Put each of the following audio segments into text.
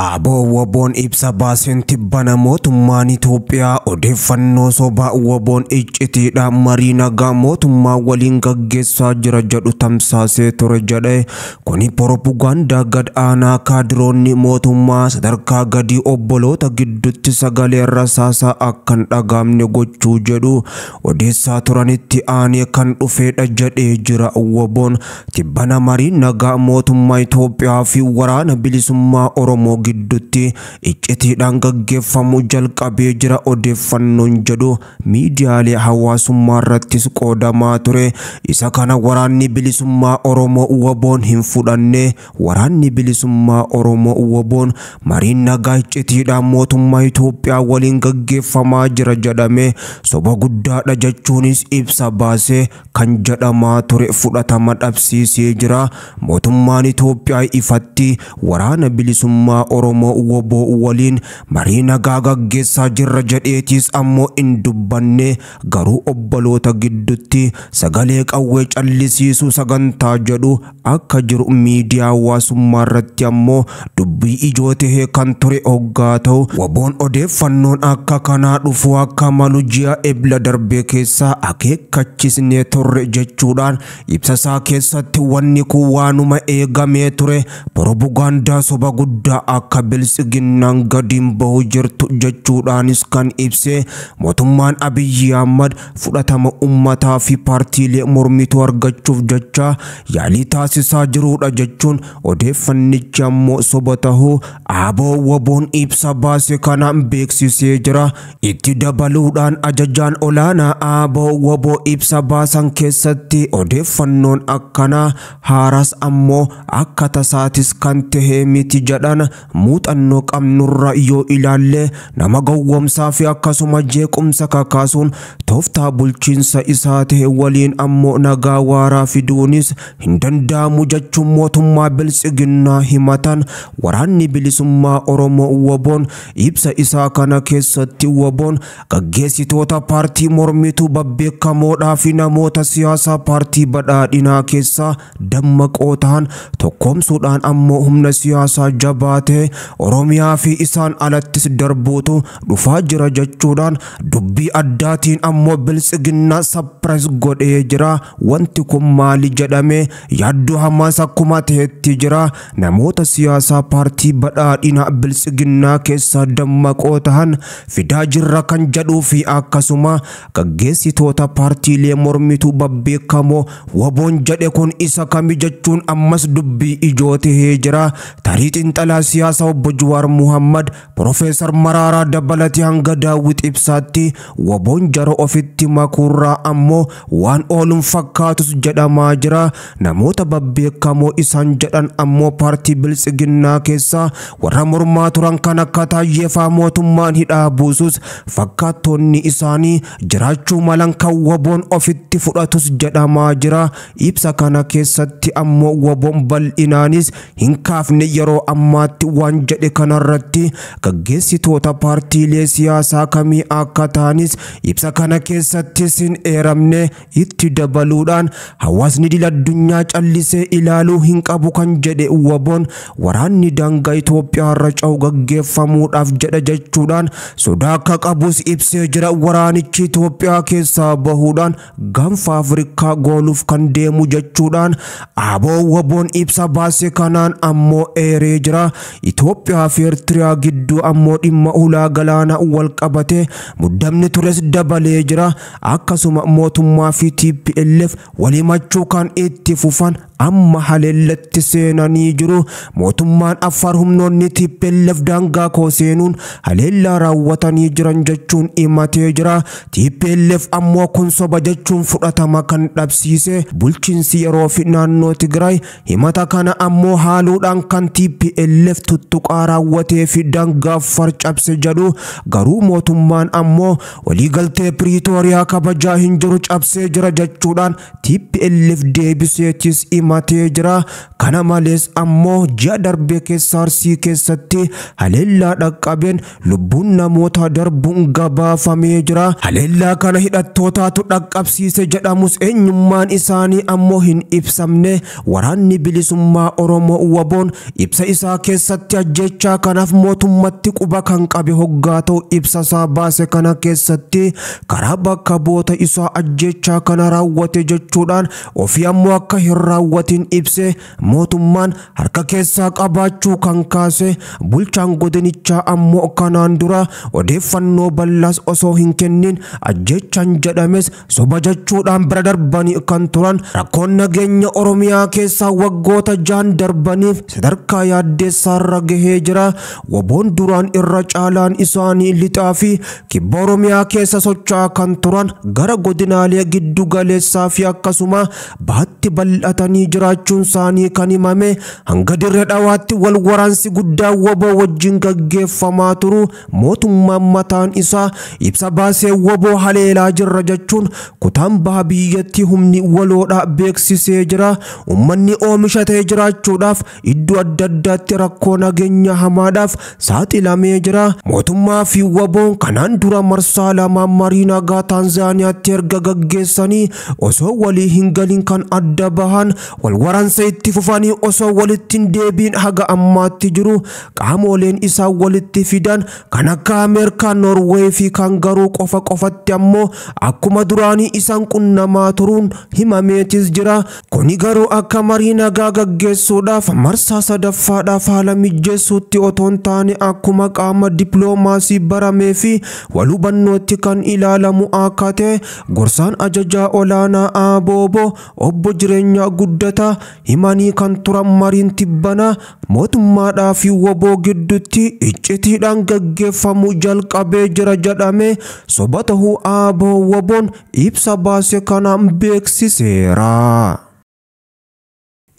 Aboo Waboon ibsa baaseen tibbana mootummaan Itoophiyaa odeeffannoo sobaa Waboon iccitiidhaan marii nagaa mootummaa waliin gaggeessaa jira jedhu tamsaasee ture jedhe. Kuni poropugaandaa gad aanaa kaadiroonni mootummaa sadarkaa gadii obboloota gidduutti sagalee rasaasaa akka hin dhagaamne gochuu jedhu odeessaa turanitti aanee kan dhufeedha jedhee jira Waboon. Tibbana marii nagaa mootummaa Itoophiyaa fi waraana bilisummaa Oromoo gidduutti iccitiidhaan gaggeeffamuu jalqabee jira odeeffannoon jedhu miidiyaalee hawaasummaa irrattis qoodamaa ture. Isa kana waraanni bilisummaa Oromoo Waboon hin fudhanne. Waraanni bilisummaa Oromoo Waboon mariin nagaa iccitiidhaan mootummaa Itoophiyaa waliin gaggeeffamaa jira jedhame soba guddaadha jechuunis ibsa baasee kan jedhamaa ture fudhatama dhabsiisee jira. Mootummaan Itoophiyaa ifatti waraana bilisummaa Oromoo Waboo waliin marii nagaa gaggeessaa jirra jedheetis ammoo hin dubbanne, garuu obboloota gidduutti sagalee qawwee callisiisuu sagantaa jedhu akka jiru miidiyaa hawaasummaa irratti ammoo dubbii ijoo tahee kan ture hoggaa ta'u, Waboon odeeffannoon akka kanaa dhufu akka malu ji'a Ebla darbee keessaa akeekkachisnee turre jechuudhaan ibsa isaa keessatti wanni kun waanuma eegamee ture poropugaandaa soba guddaa akka biltsiginnaan gadiin bahu jirtu jechuudhaanis kan ibse. Mootummaan Abiyyi Ahmad fudhatama uummataa fi paartiilee mormituu argachuuf jecha yaalii taasisaa jirudha jechuun odeeffannichi ammoo soba tahuu Aboo Waboon ibsa baase kanaan beeksisee jira. Itti dabaluudhaan ajajaan olaanaa Aboo Waboo ibsa baasan keessatti odeeffannoon akkanaa haaras ammoo akka tasaatis kan tahee miti jedhan, muuxannoo qabnurra yoo ilaalle nama gowwomsaa fi akkasuma jeequmsa kakaasuun tooftaa bulchiinsa isaa ta'e waliin ammoo nagaa waaraa fiduunis hin danda'amu jechuun mootummaa biltsiginnaa himatan. Waraanni bilisummaa Oromoo Waboon ibsa isaa kana keessatti Waboon gaggeessitoota paartii mormituu babbeekamoodhaa fi namoota siyaasaa paartii badhaadhinaa keessaa dammaqoo ta'an tokkoomsuudhaan ammoo humna siyaasaa jabaa ta'e Oromiyaa fi isaan alattis darbuutu dhufaa jira jechuudhaan dubbii addaatiin ammoo biltsiginnaa sappirees godhee jira. Wanti kun maali jedhame yaaddoo hamaas akkuma ta'etti jira. Namoota siyaasaa paartii badhaadhinaa biltsiginnaa keessaa dammaqoo ta'an fidaa jirra kan jedhuu fi akkasuma gaggeessitoota paartiilee mormituu babbeekamoo Waboon jedhe kun isa kami jechuun ammas dubbii ijoo tahee jira. Tarii xiinxalaa siyaasaa obbo Jawaar Muhammad, Profeesar Maraaraa dabalatee hanga Daawit Ibsaatti Waboon jara ofitti makuurraa ammoo waan ooluun fakkaatus jedhamaa jira. Namoota babbeekamoo isaan jedhan ammoo paartii biltsiginnaa keessaa warra mormaa turan kan akka Taayyeefaa mootummaan hidhaa buusus fakkaattonni isaanii jiraachuu malan kan Waboon ofitti fudhatus jedhamaa jira. Ibsa kana keessatti ammoo Waboon bal'inaanis hin kaafne yeroo ammaatti waan jedhe kanarratti gaggeessitoota paartiilee siyaasaa kamii akka ta'anis ibsa kana keessattis hin eeramne. Itti dabaluudhaan hawaasni idil addunyaa callisee ilaaluu hin qabu kan jedhe Waboon waraanni daangaa Itoophiyaa irra ce'u gaggeeffamuudhaaf jedha jechuudhaan sodaa akka qabus ibsee jira. Waraanichi Itoophiyaa keessaa bahuudhaan gaanfa Afrikaa gooluuf kan deemu jechuudhaan Aboo Waboon ibsa baase kanaan ammoo eeree jira. Itoophiyaa fi Eertiriyaa gidduu ammoo dhimma ulaa galaanaa wal qabate muddamni tures dabalee jira. Akkasuma mootummaa fi TPLF walimachuu kan itti fufan amma haleellatti seenanii jiru. Mootummaan Affaar humnoonni TPLF daangaa koo seenuun haleellaa raawwatanii jiran jechuun himatee jira. TPLF ammoo kun soba jechuun fudhatama kan dhabsiise. Bulchiinsi yeroo fi naannoo Tigraay himata kana ammoo haaluudhaan kan TPLF tuttuqaa raawwatee fi daangaa Affaar cabse jedhu, garuu mootummaan ammoo waliigaltee Piriitooriyaa kabajaa hin jiru cabsee jira jechuudhaan TPLF deebiseetis himatee jira. Kana malees ammoo ji'a darbe keessa Arsii keessatti haleellaa dhaqqabeen lubbuun namoota darbuun gabaafamee jira. Haleellaa kana hidhattootaatu dhaqqabsiise jedhamus eenyummaan isaanii ammoo hin ibsamne. Waraanni bilisummaa Oromoo WBOn ibsa isaa keessatti ajjechaa kanaaf mootummatti quba kan qabe hoggaa ta'u ibsa isaa baase kana keessatti karaa bakka boota isaa ajjechaa kana raawwate jechuudhaan ofii ammoo akka hin raawwatin ibse. Mootummaan harka keessaa qabaachuu kan kaase bulchaan godinichaa ammoo kanaan dura odeeffannoo bal'aas osoo hin kennin ajjechaan jedhames soba jechuudhaan bira darbanii kan turan. Rakkoon nageenya Oromiyaa keessaa waggoota 6 darbaniif sadarkaa yaaddeessaarra gahee jira. WBOn duraan irra caalaan isaanii lixaa fi kibba Oromiyaa keessa socho'aa kan turan gara godinaalee giddu galeessaa fi akkasuma baatti bal'atanii jiraachuun isaanii kan himame. Hanga dirree dhawaatti wal waraansi guddaa WBO wajjin gaggeeffamaa turu mootummaan mataan isaa ibsa baasee WBO haleelaa jirra jechuun kutaan baha biyyattii humni waloodha beeksisee jira. Uummanni oomishatee jiraachuudhaaf iddoo adda addaatti rakkoo nageenya hamaadhaaf saaxilamee jira. Mootummaa fi WBOn kanaan dura marsaa lamaan marii nagaa Taanzaaniyaatti erga gaggeessanii osoo walii hin galin kan adda bahan wal waraansa itti fufanii osoo walitti hin deebiin haga ammaatti jiru. Qaamoleen isaan walitti fidan kan akka Ameerikaa, Noorweey fi kan garuu qofa qofatti ammoo akkuma duraanii isaan qunnamaa turuun himameetis jira. Kuni garuu akka marii nagaa gaggeessuudhaaf marsaa sadaffaadhaaf haala mijeessuutti otoo hin taane akkuma qaama dippiloomaasii baramee fi wal hubannootti kan ilaalamu akka ta'e gorsaan ajajaa olaanaa ABO obbo Jireenyaa Guddataa himanii kan turan. Mariin tibbana mootummaadhaa fi WBO gidduutti iccitiidhaan gaggeeffamuu jalqabee jira jedhame soba ta'uu ABO WBOn ibsa baase kanaan beeksiseera.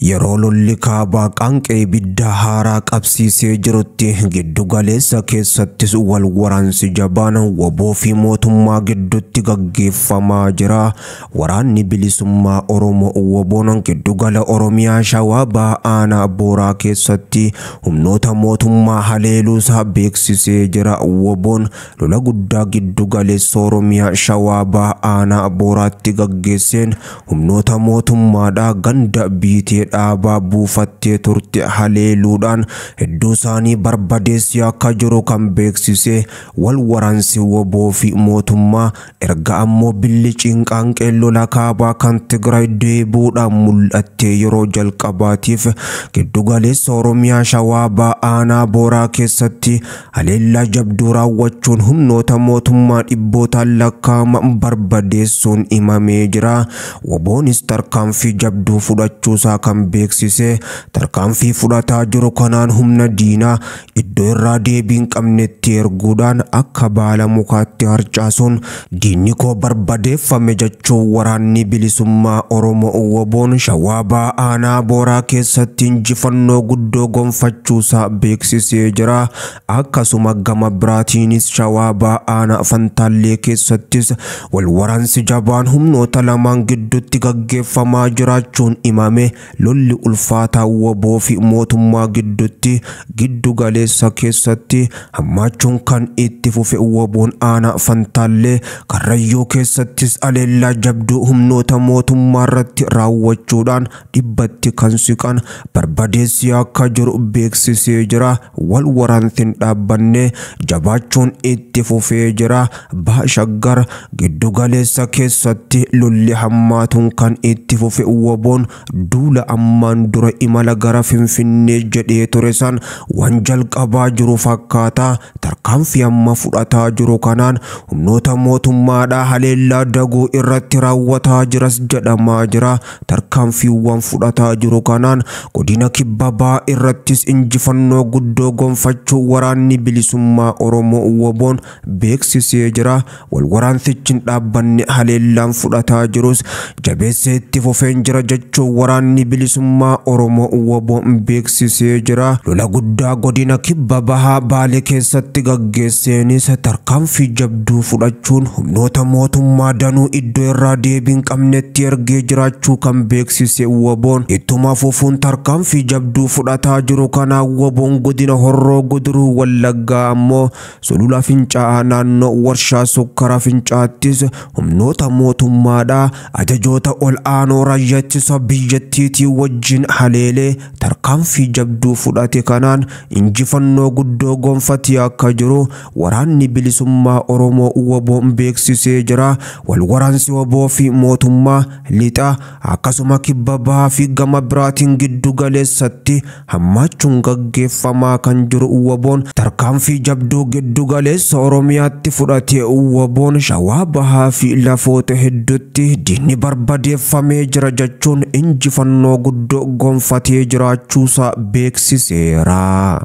Yeroo lolli kaabaa qaanqee ibidda haaraa qabsiisee jirutti giddu galeessa keessattis wal waraansi jabaan WBO fi mootummaa gidduutti gaggeeffamaa jira. Waraanni bilisummaa Oromoo WBOn giddu gala Oromiyaa Shawaa Bahaa aanaa Booraa keessatti humnoota mootummaa haleeluusaa beeksisee jira. WBOn lola guddaa giddu galeessa Oromiyaa Shawaa Bahaa aanaa Booraatti gaggeesseen humnoota mootummaadhaa ganda biitee dhaabaa buufattee turte haleeluudhaan hedduu isaanii barbadeessee akka jiru kan beeksise. Wal waraansi WBO fi mootummaa erga ammoo billiciin qaanqee lola kaabaa kan Tigraay deebi'uudhaan mul'attee yeroo jalqabaatiif giddu galeessa Oromiyaa Shawaa Bahaa aanaa Booraa keessatti haleellaa jabduu raawwachuun humnoota mootummaa dhibbootaan lakkaa'aman barbadeessuun himamee jira. WBOnis tarkaanfii jabduu fudhachuusaa kan beeksise. Tarkaanfii fudhataa jiru kanaan humna diinaa iddoo irraa deebii hin qabnetti erguudhaan akka baala mukaatti harcaasuun diinni koo barbadeeffame jechuun waraanni bilisummaa Oromoo WBOn Shawaa Bahaa aanaa Booraa keessatti injifannoo guddoo gonfachuusaa beeksisee jira. Akkasuma gama biraatiinis Shawaa Bahaa aanaa Fantaallee keessattis wal waraansi jabaan humnoota lamaan gidduutti gaggeeffamaa jiraachuun himame. Lolli ulfaataa WBO fi mootummaa gidduutti giddu galeessa keessatti hammaachuun kan itti fufe WBOn aanaa Fantaallee Karrayyuu keessattis haleellaa jabduu humnoota mootummaa irratti raawwachuudhaan dhibbatti kan siqan barbadeessee akka jiru beeksisee jira. Wal waraansi hin dhaabbanne jabaachuun itti fufee jira. Baha Shaggar giddu galeessa keessatti lolli hammaatuun kan itti fufe WBOn duula ammaan dura imala gara Finfinnee jedhee ture san waan jalqabaa jiru fakkaata. Tarkaanfii amma fudhataa jiru kanaan humnoota mootummaadhaa haleellaa daguu irratti raawwataa jiras jedhamaa jira. Tarkaanfiiwwan fudhataa jiru kanaan godina kibba bahaa irrattis injifannoo guddoo gonfachuu waraanni bilisummaa Oromoo WBOn beeksisee jira. Wal waraansichi hin dhaabbanne haleellaan fudhataa jirus jabeessee itti fufeen jira jechuun waraanni bilisummaa Bilisummaa Oromoo WBOn beeksisee jira. Lola guddaa godina Kibba Bahaa Baalee keessatti gaggeesseenis tarkaanfii jabduu fudhachuun humnoota mootummaa danuu iddoo irraa deebii hin qabnetti ergee jiraachuu kan beeksise WBOn, ittuma fufuun tarkaanfii jabduu fudhataa jiru kanaa WBOn godina Horroo Guduruu Wallaggaa ammoo Sulula Fincaa'aa naannoo warshaa sukkara Fincaattis humnoota mootummaadhaa ajajoota ol aanoo raayyaa ittisa biyyattiitii wajjin haleelee tarkaanfii jabduu fudhate kanaan injifannoo guddoo gonfatee akka jiru Waraanni Bilisummaa Oromoo WBOn beeksisee jira. Wal waraansi WBO fi mootummaa lixa akkasuma Kibba Bahaa fi gama biraatiin giddu galeessatti hammaachuun gaggeeffamaa kan jiru WBOn tarkaanfii jabduu giddu galeessa Oromiyaatti fudhate WBOn Shawaa Bahaa fi lafoota hedduutti diinni barbadeeffamee jira jechuun injifannoo guddoo gonfatee jiraachuusaa beeksiseera.